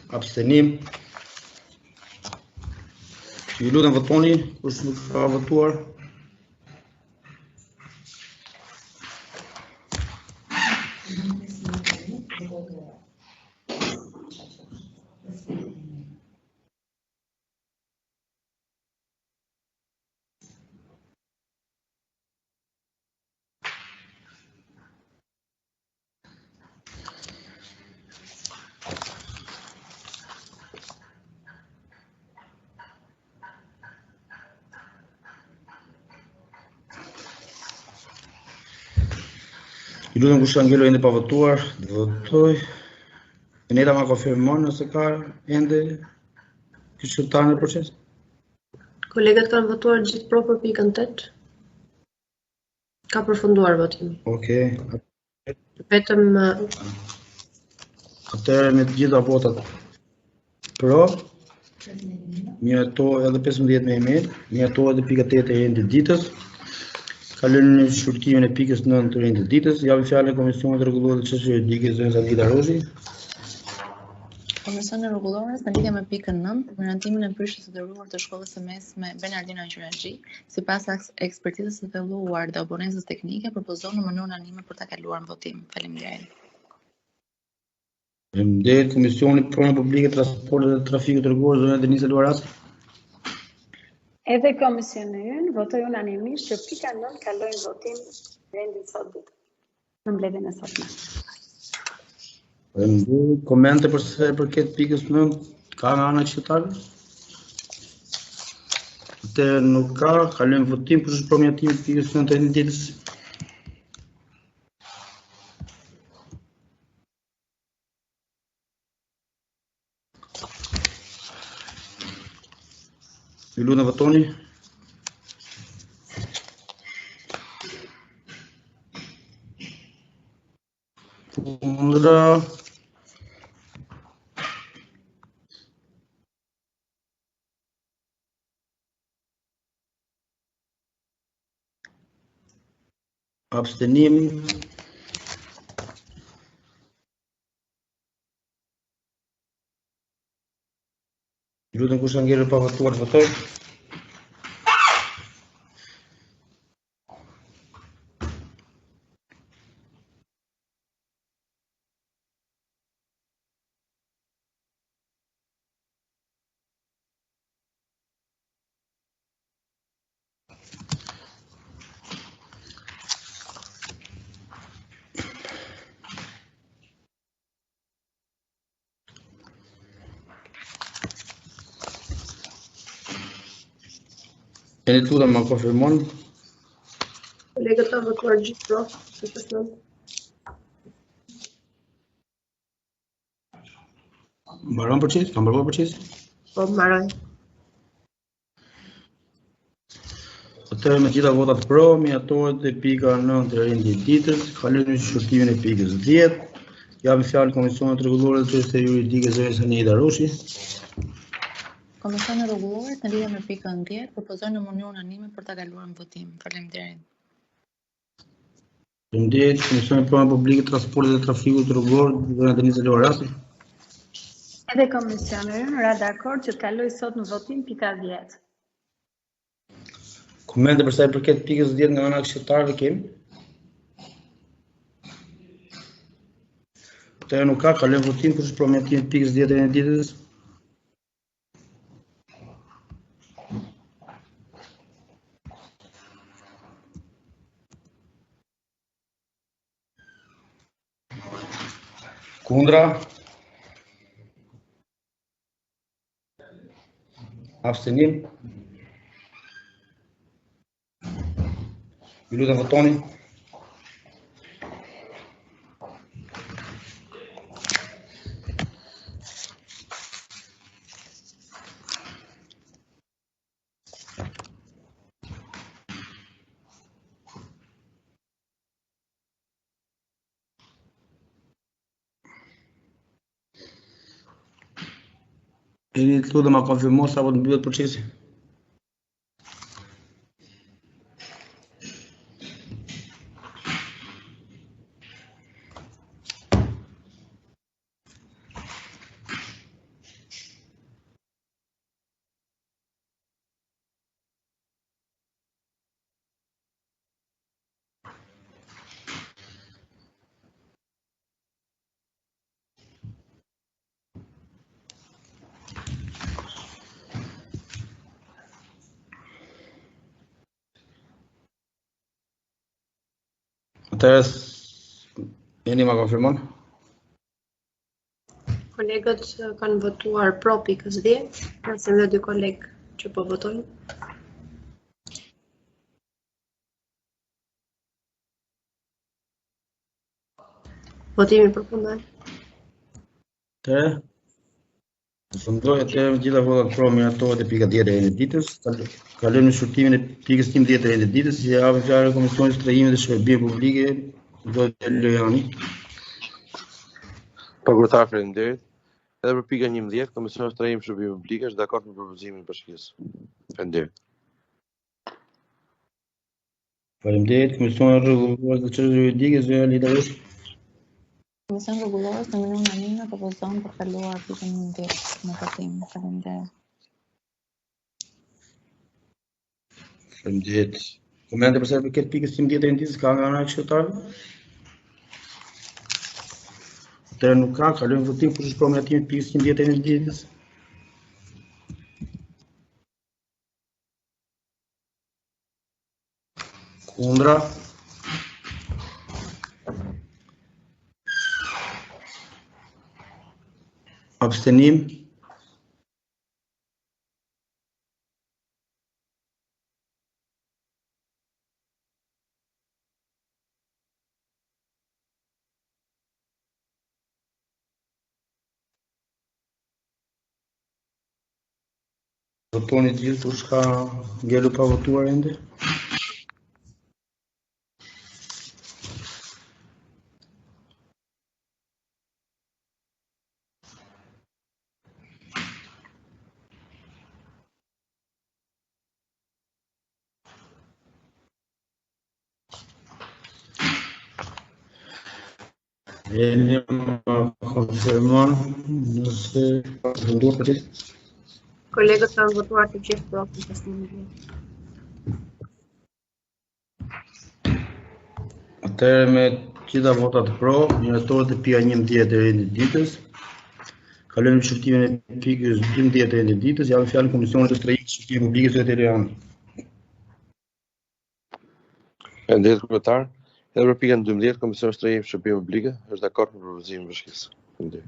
Abstenim. Ju lutem votoni, kush nuk ka votuar. Ju lutem kush ka ngelur ende pa votuar, të votojë. Eneta ma konfirmon nëse ka ende këshilltar në proces. Kolegët kanë votuar gjithë pro për pikën 8. Ka përfunduar votimi. Okej. Okay. Vetëm Atëherë me të gjitha votat pro miratohet edhe 15 me email, miratohet edhe pika 8 e rendit të ditës. Kalojmë në shqyrtimin e pikës 9 të rendit të ditës. Japim fjalën Komisionit të Rregullores dhe Çështjeve Juridike zonjës Anita Roshi. Komisioni i Rregullores në lidhje me pikën 9, miratimin e prishjes së detyruar të shkollës së mesme Bernardino Qiraxhi, sipas ekspertizës së thelluar dhe oponencës teknike, propozon në mënyrë unanime për ta kaluar në votim. Faleminderit. Faleminderit Komisioni për Pronat Publike, Transportit dhe Trafikut Rrugor, zonja Denisa Luarasi. Edhe komisioni ynë votoi unanimisht që pika 9 kaloi në votim rendit sot ditë. në mbledhjen e sotme. Faleminderit. Komente për sa i përket pikës 9 ka nga ana e këshilltarëve? Atëherë nuk ka, kalojmë në votim kush është pro miratimit të pikës 9 të rendit të ditës. Ju lutem votoni. Kundra. Abstenim. Ju lutem kush ka ngelur pa votuar të votojë. Eni të lutem ma konfirmon. Kolegët kanë votuar gjithë pro, si të thënë. Mbaron procesi? Ka mbaruar procesi? Po, mbaroi. Atëherë me gjitha votat pro, miratohet dhe pika 9 e rendit të ditës, kalojmë në shqyrtimin e pikës 10. Japim fjalën Komisionit të Rregullores dhe Çështjeve Juridike zonjës Anita Rushi. Komisioni i Rregullores në lidhje me pikën 10 propozon në mënyrë unanime për ta kaluar në votim. Faleminderit. Faleminderit. Komisioni i Pronave Publike, Transportit dhe Trafikut Rrugor, zonja Denisa Luarasi. Edhe komisioni ynë ra dakord që të kalojë sot në votim pika 10. Komente për sa i përket pikës 10 nga ana e këshilltarëve kemi? Atëherë nuk ka, kalojmë në votim kush është pro miratimit të pikës 10 të rendit të ditës? Kundra? Abstenim? Ju lutem votoni. Eni të lutem ma konfirmo sapo të mbyllet procesi. Atëherë, Eni ma konfirmon? Kolegët kanë votuar pro pikës 10, presim dhe dy kolegë që po votojnë. Votimi përfundoi. Të përfundoi atëherë me gjitha votat pro miratohet e pika 10 e rendit të ditës. Kalojmë në shqyrtimin e pikës 11 të rendit të ditës, i japim fjalën Komisionit të Strehimit dhe Shërbimeve Publike, zoti Lojani. Po kryetar, faleminderit. Edhe për pikën 11, Komisioni i Strehimit dhe Shërbimeve Publike është dakord me propozimin e bashkisë. Faleminderit. Faleminderit, Komisioni i Rregullores dhe Çështjeve Juridike, zonja Lida Rushi. Komisioni i Rregullores në mënyrë unanime propozon për kaluar pikën 11 në votim. Faleminderit. Faleminderit. Komente për sa i përket pikës 11 të rendit të ditës ka nga ana e këshilltarëve? Atëherë nuk ka, kalojmë në votim kush është pro miratimit të pikës 11 të rendit të ditës? Kundra. Abstenim. Votoni të gjithë kush ka ngelur pa votuar ende. Eni ma konfirmon nëse ka përfunduar për gjithë? Kolegët kanë votuar të gjithë pro për testimin. Atëherë me të gjitha votat pro, miratohet dhe pika 11 e rendit të ditës. Kalojmë në shqyrtimin e pikës 12 të rendit të ditës, japim fjalën Komisionit të Strehimit Shërbimeve Publike zotit Eliani. Faleminderit kryetar. Edhe për pikën 12, Komisioni Strehim Shërbime Publike është dakord me propozimin e bashkisë. Faleminderit.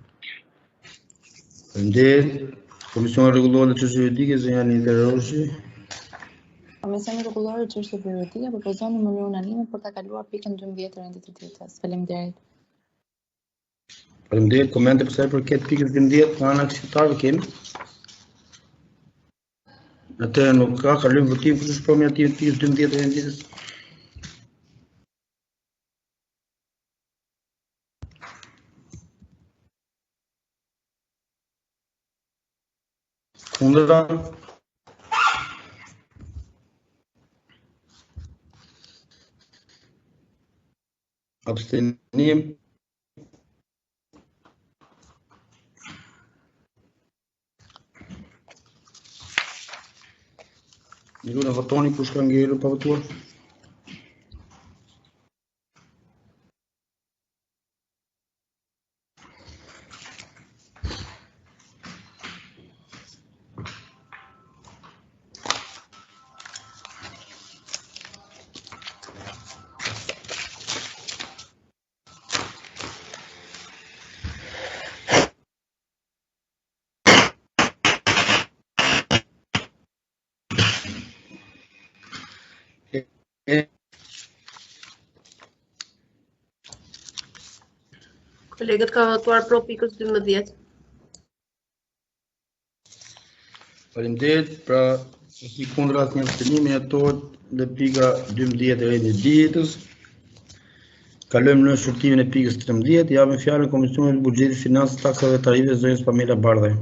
Faleminderit. Komisioni Rregullore dhe Çështje Juridike zonja Anita Roshi. Komisioni Rregullore dhe Çështje Juridike propozon në mënyrë unanime për ta kaluar pikën 12 të rendit të ditës. Faleminderit. Faleminderit. Komente për sa i përket pikës 12 nga ana e këshilltarëve kemi? Atëherë nuk ka, kalojmë votim kush është pro miratimit të pikës 12 të rendit ditës. Kundra. Abstenim. Ju lutem votoni kush ka ngelur pa votuar. Kolegët kanë votuar pro pikës 12. Faleminderit, pra asnjë kundër asnjë abstenim miratohet dhe pika 12 e rendit të ditës. Kalojmë në shqyrtimin e pikës 13, japim fjalën Komisionit të Buxhetit, Financës, Taksave dhe Tarifave, zonjës Pamela Bardhaj.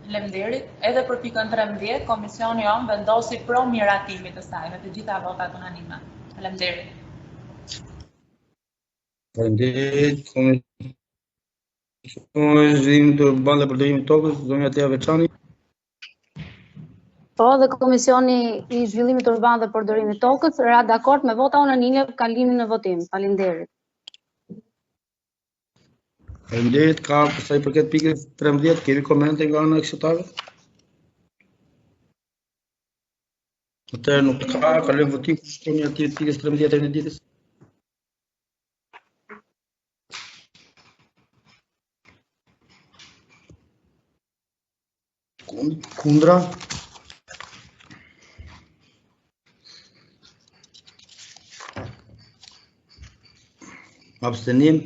Faleminderit. Edhe për pikën 13, komisioni jonë vendosi pro miratimit të saj me të gjitha votat unanime. Faleminderit. Faleminderit. Komisioni i Zhvillimit Urban dhe Përdorimit të Tokës, zonja Tea Veçani. Po, dhe Komisioni i Zhvillimit Urban dhe Përdorimit të Tokës ra dakord me vota unanime kalimin në votim. Faleminderit. Faleminderit. Ka për sa i përket pikës 13, kemi komente nga ana e këshilltarëve? Atëherë nuk ka, kalojmë votim kush është pro miratimit të pikës 13 të rendit ditës. Kundra. Abstenim.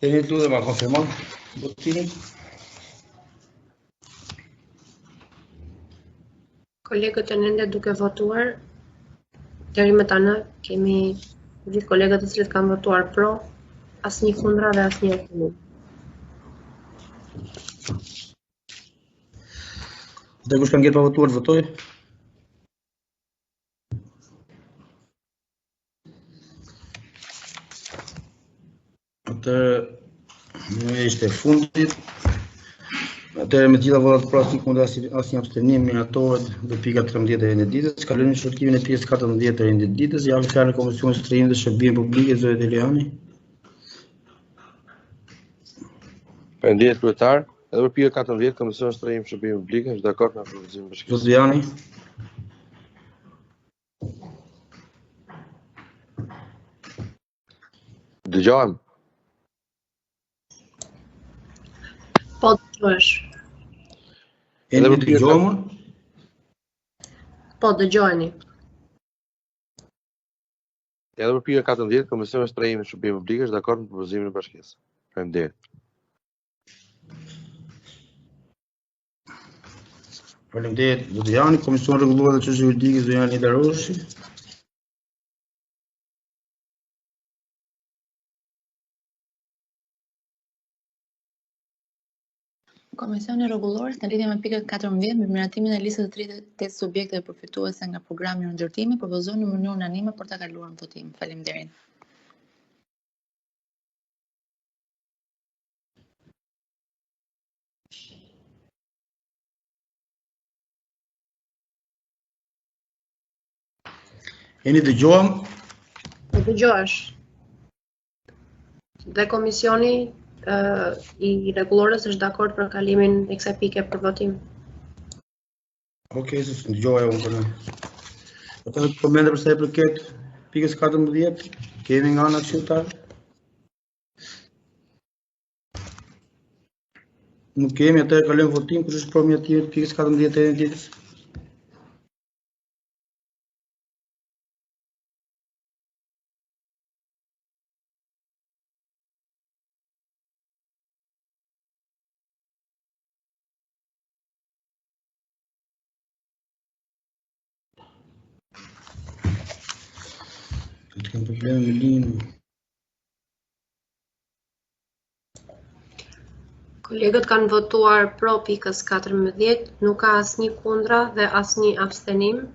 Tani të lutem ma konfirmon votimin. Kolegët janë ende duke votuar. Deri më tani kemi gjithë kolegët të cilët kanë votuar pro, asnjë kundra dhe asnjë abstenim. Dhe kush ka ngel pa votuar, votojë. Atëherë ishte e fundit. Atëherë me të gjitha votat pro asnjë kundër asnjë asnjë abstenim miratohet dhe pika 13 e rendit ditës. Kalojmë në shqyrtimin e pikës 14 të rendit ditës. Japim fjalën Komisionit të Strehimit dhe Shërbimeve Publike zotit Eliani. Faleminderit kryetar. Edhe për pikën 14 Komisioni i Strehimit Shërbimeve Publike është dakord me propozimin e bashkisë. Zoti Eliani. Dëgjohem. Po dëgjohesh. Edhe për dëgjohem? Po dëgjoheni. Edhe për pikën 14, Komisioni i Strehimit dhe Shërbimeve Publike është dakord me propozimin e bashkisë. Faleminderit. Faleminderit, zoti Jani, Komisioni i Rregullores dhe Çështjeve Juridike, zonja Anila Roshi. Komisioni i Rregullores në lidhje me pikën 14 mbi miratimin e listës së 38 subjekteve përfituese nga programi i rindërtimit propozon në mënyrë unanime për ta kaluar në votim. Faleminderit. Eni dëgjohem? Po dëgjohesh. Dhe komisioni uh, i rregullores është dakord për kalimin e kësaj pike për votim. Okej, okay, se s'dëgjoja unë për në. Atë komente për sa i përket pikës 14, kemi nga ana e këshilltarëve? Nuk kemi, atëherë kalojmë votim, kush është pro miratimit të pikës 14 të rendit ditës? Do të kem probleme me linjën. Kolegët kanë votuar pro pikës 14, nuk ka asnjë kundra dhe asnjë abstenim.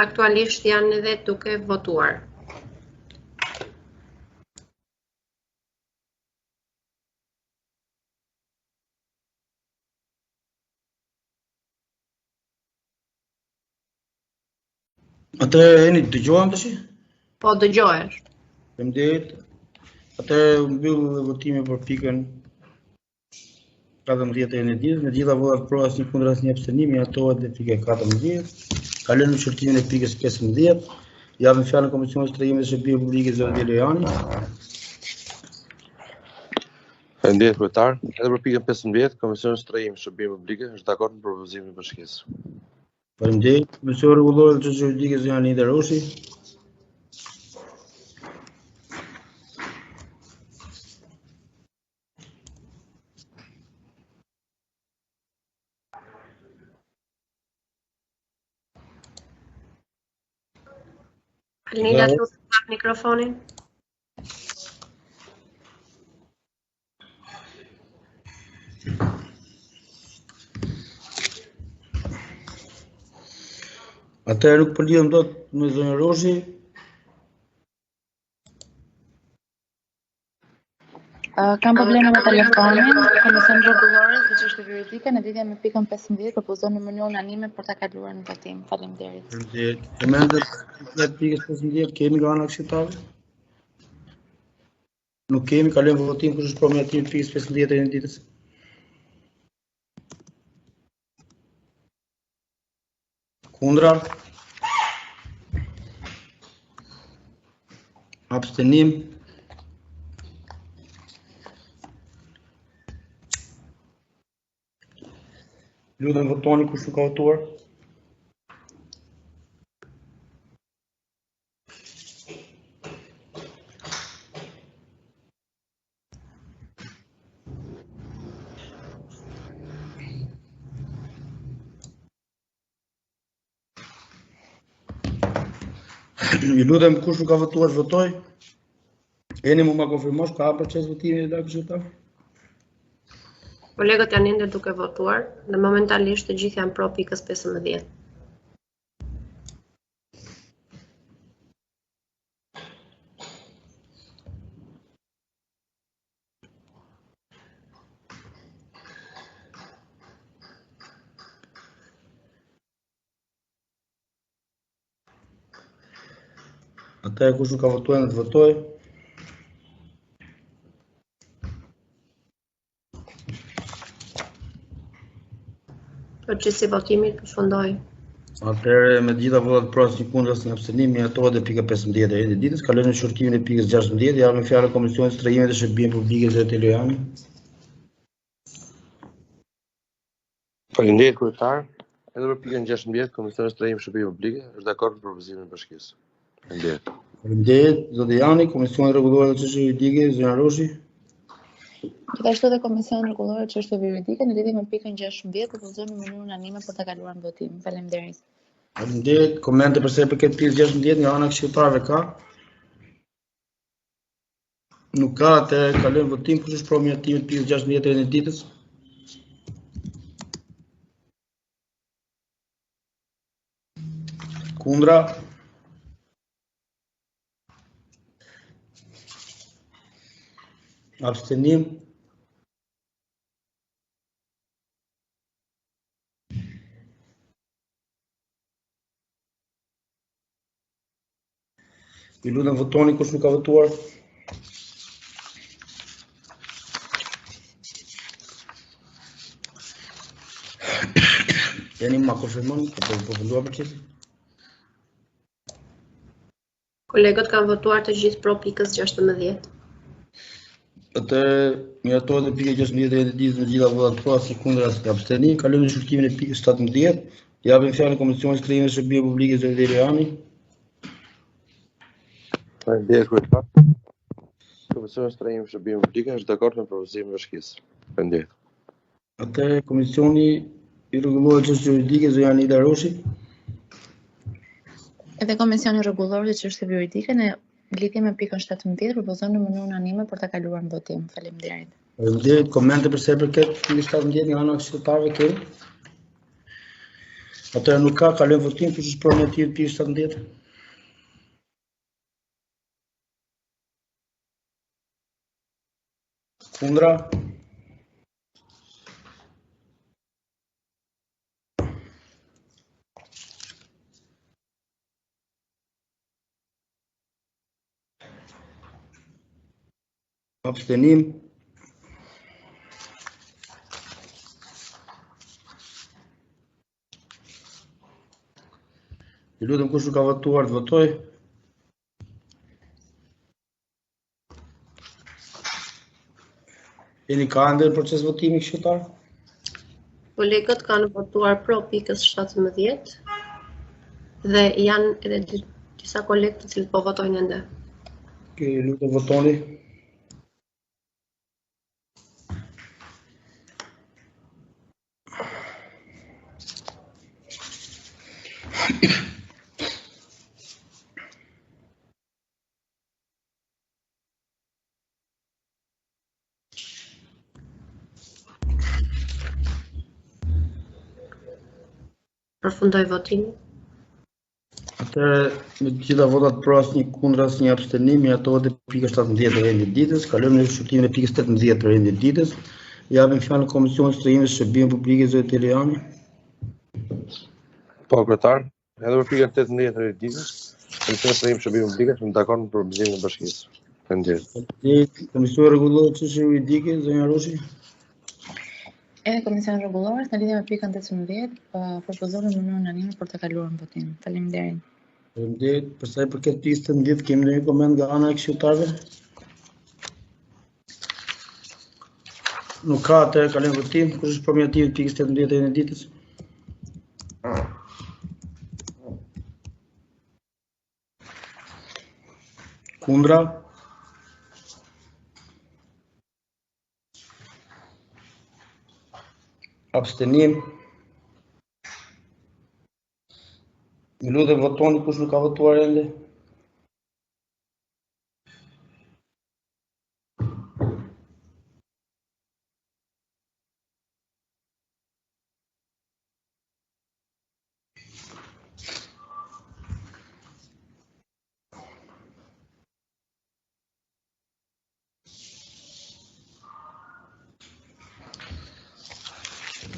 Aktualisht janë edhe duke votuar. Atëherë Eni, dëgjohem tash? Po, dëgjohesh. Faleminderit. Atëherë u mbyll votimi për pikën 14 të rendit ditës, me të gjitha votat pro asnjë kundër asnjë abstenim, miratohet dhe pika 14. Kalojmë në shqyrtimin e pikës 15. Japim fjalën Komisionit të Strehimit dhe Shërbimeve Publike zotit Elojani. Faleminderit kryetar. Edhe për pikën 15, Komisioni i Strehimit dhe Shërbimeve Publike është dakord me propozimin e bashkisë. Faleminderit. Komisioni i Rregullores dhe Çështjeve Juridike zonja Anita Roshi. Alnila, të hap mikrofonin. Atëherë nuk po lidhem dot me zonjën Roshi. Uh, kam probleme me telefonin, Komisioni i Rregullores dhe Çështjeve Juridike në lidhje me pikën 15 propozon në mënyrë unanime për ta kaluar në votim. Faleminderit. Faleminderit. Komentet e pikës 15 kemi nga ana e këshilltarëve? Nuk kemi, kalojmë votim kush është pro miratimit të pikës 15 të rendit ditës. Kundra. Abstenim. Lutem votoni kush nuk ka votuar. Ju lutem kush nuk ka votuar të votojë. Eni mund ma konfirmosh ka proces votimi e këshilltarë? Kolegët janë ende duke votuar dhe momentalisht të gjithë janë pro pikës 15. Atëherë kush nuk ka votuar të votojë. Procesi i votimit përfundoi. Atëherë me të gjitha votat pro asnjë kundër asnjë abstenim miratohet dhe pika 15 e rendit ditës. Kalojmë në shqyrtimin e pikës 16, japim fjalën Komisionit të Strehimit dhe Shërbimeve Publike zotit Elojani. Faleminderit kryetar. Edhe për pikën 16, Komisioni i Strehimit dhe Shërbimeve Publike është dakord me propozimin e bashkisë. Faleminderit. Faleminderit, zoti Jani, Komisioni Rregullores dhe Çështjeve Juridike, zonja Roshi. Gjithashtu edhe Komisioni Rregullores dhe Çështjeve Juridike në lidhje me pikën 16 propozon në mënyrë unanime për ta kaluar në votim. Faleminderit. Faleminderit. Komente për sa i përket pikës 16 nga ana e këshilltarëve ka? Nuk ka, atëherë kalojmë në votim, kush është pro miratimit të pikës 16 të rendit të ditës? Kundra? Abstenim? Ju lutem votoni kush nuk ka votuar. Jeni ma konfirmon, po po përfunduar procesi. Kolegët kanë votuar të gjithë pro pikës 16. Atëherë miratohet dhe pika 16 e rendit të ditës me të gjitha votat pro, asnjë kundër, asnjë abstenim. Kalojmë në shqyrtimin e pikës 17. Japim fjalën Komisionit Strehimit dhe Shërbimeve Publike zoti Deliani. Faleminderit kryetar. Komisioni Strehimit dhe Shërbimeve Publike është dakord me propozimin e bashkisë. Faleminderit. Atëherë Komisioni i Rregullores Çështjeve Juridike zonja Anila Roshi. Edhe Komisioni i Rregullores dhe Çështjeve Juridike në lidhje me pikën 17 propozon në mënyrë unanime për ta kaluar në votim. Faleminderit. Faleminderit. Komente për sa i përket pikës 17 nga ana e këshilltarëve kemi? Atëherë nuk ka, kalojmë votim, kush është pro miratimit të pikës 17? Kundra? Abstenim. Ju lutem kush nuk ka votuar të votojë. Jeni ka ende në proces votimi këshilltar? Kolegët kanë votuar pro pikës 17 dhe janë edhe disa kolegë të cilët po votojnë ende. Ju lutem votoni. Përfundoi votimi. Atëherë, me të gjitha votat pro asnjë kundër asnjë abstenim, miratohet dhe pika 17 e rendit të ditës. Kalojmë në shqyrtimin e pikës 18 të rendit të ditës. Japim fjalën Komisionit të Strehimit dhe Shërbimeve Publike zotit Deliani. Po, kryetar, Edhe për pikën 18 të rendit të ditës, Komisioni Strehimit Shërbimeve Publike është dakord me propozimin e bashkisë. Faleminderit. Faleminderit. Komisioni Rregullores Çështje Juridike, zonja Roshi. Edhe Komisioni Rregullores në lidhje me pikën 18, propozon në mënyrë unanime për të kaluar në votim. Faleminderit. Faleminderit. Për sa i përket pikës 18, kemi ndonjë koment nga ana e këshilltarëve? Nuk ka atëherë kalojmë në votim. Kush është pro miratimit të pikës 18 të rendit të ditës? Kundra? Abstenim? Ju lutem votoni kush nuk ka votuar ende.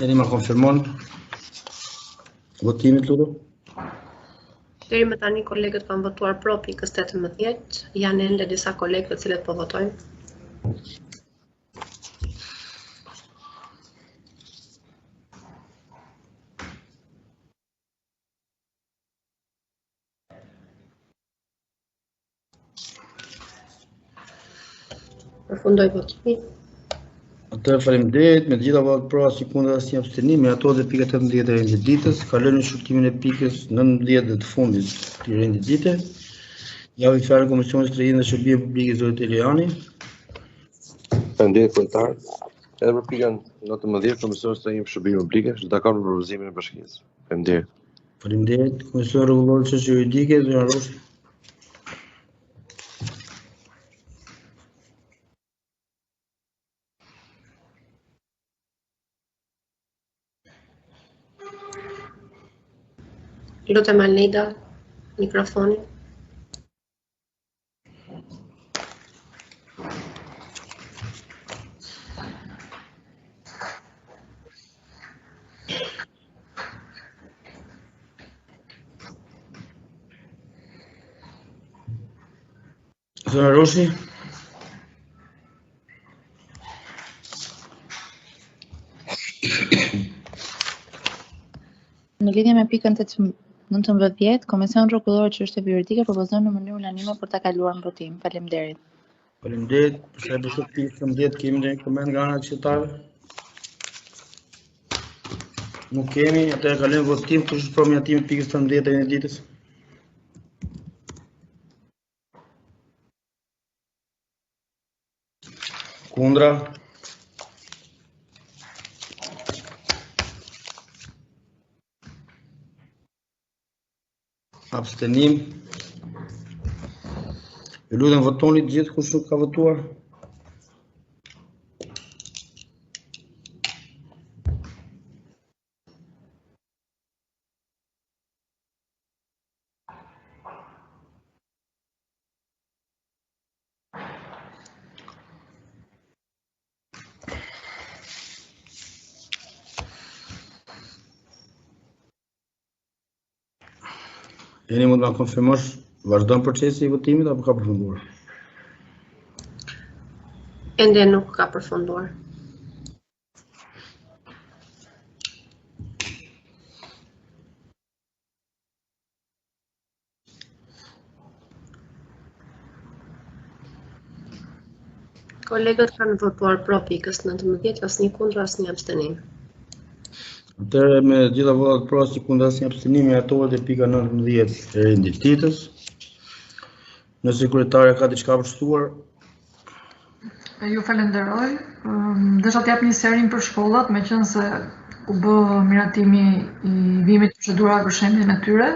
Eni ma konfirmon votimin lutem. Deri më tani kolegët kanë votuar pro pikës 18, janë ende disa kolegë të cilët po votojnë. Përfundoi votimi. Atëherë faleminderit, me të gjitha votat pro asnjë kundër asnjë abstenim, miratohet dhe pika 18 e rendit të ditës. Kalojmë në shqyrtimin e pikës 19 dhe të fundit të rendit të ditës. Japim fjalën Komisionit të Strehimit dhe Shërbimeve Publike zotit Eliani. Faleminderit kryetar. Edhe për pikën 19 Komisioni i Strehimit dhe Shërbimeve Publike është dakord me propozimin e bashkisë. Faleminderit. Faleminderit. Komisioni Rregullores Çështje Juridike, zonja Roshi. Lutem Alneda, mikrofonin. Zonja Roshi. Në lidhje me pikën 19, Komisioni Rregullor i Çështjeve Juridike propozon në mënyrë unanime për ta kaluar në votim. Faleminderit. Faleminderit. Për sa i përket pikës 19, kemi ndonjë koment nga ana e këshilltarëve? Nuk kemi, atëherë kalojmë në votim. Kush është pro miratimit të pikës 19 të rendit të ditës? Kundra. Abstenim. Ju lutem votoni të gjithë kush nuk ka votuar. Eni mund të na konfirmosh, vazhdon procesi i votimit apo ka përfunduar? Ende nuk ka përfunduar. Kolegët kanë votuar pro pikës 19, asnjë kundër, asnjë abstenim. Atëherë me të gjitha votat pro, asnjë kundër, asnjë abstenim, miratohet e pika 19 e rendit të ditës. Nëse kryetarja ka diçka për shtuar, Ju falenderoj. Desha të jap një sqarim për shkollat, meqenëse u bë miratimi i vijimit të procedurave për shembjen e tyre.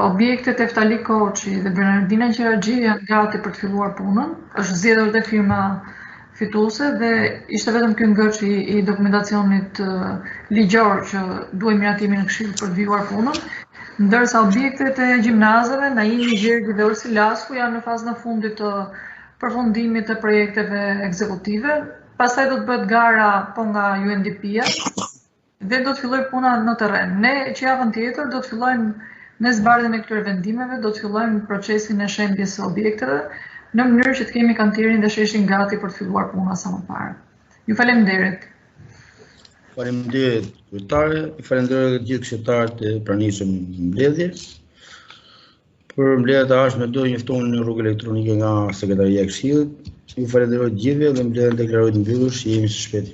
Objektet Eftali Koçi dhe Bernardina Qiraxhiu janë gati për të filluar punën. Është zgjedhur dhe firma fituese dhe ishte vetëm ky ngërç i, i dokumentacionit ligjor që duhej miratimi në këshill për të vijuar punën. Ndërsa objektet e gjimnazeve, Naimi, Gjergji dhe Olsi Lasku janë në fazën e fundit të përfundimit të projekteve ekzekutive. Pastaj do të bëhet gara po nga UNDP-ja dhe do të fillojë puna në terren. Ne që javën tjetër do të fillojmë me zbardhjen e këtyre vendimeve, do të fillojmë procesin e shembjes së objekteve në mënyrë që të kemi kantierin dhe sheshin gati për të filluar puna sa më parë. Ju faleminderit. Faleminderit kryetare, i falenderoj edhe të gjithë këshilltarët e pranishëm në mbledhje. Për mbledhjet e ardhshme do njoftoheni në rrugë elektronike nga sekretaria e këshillit. Ju falenderoj të gjithëve dhe mbledhjen e deklaroj të mbyllur, shihemi së shpejti.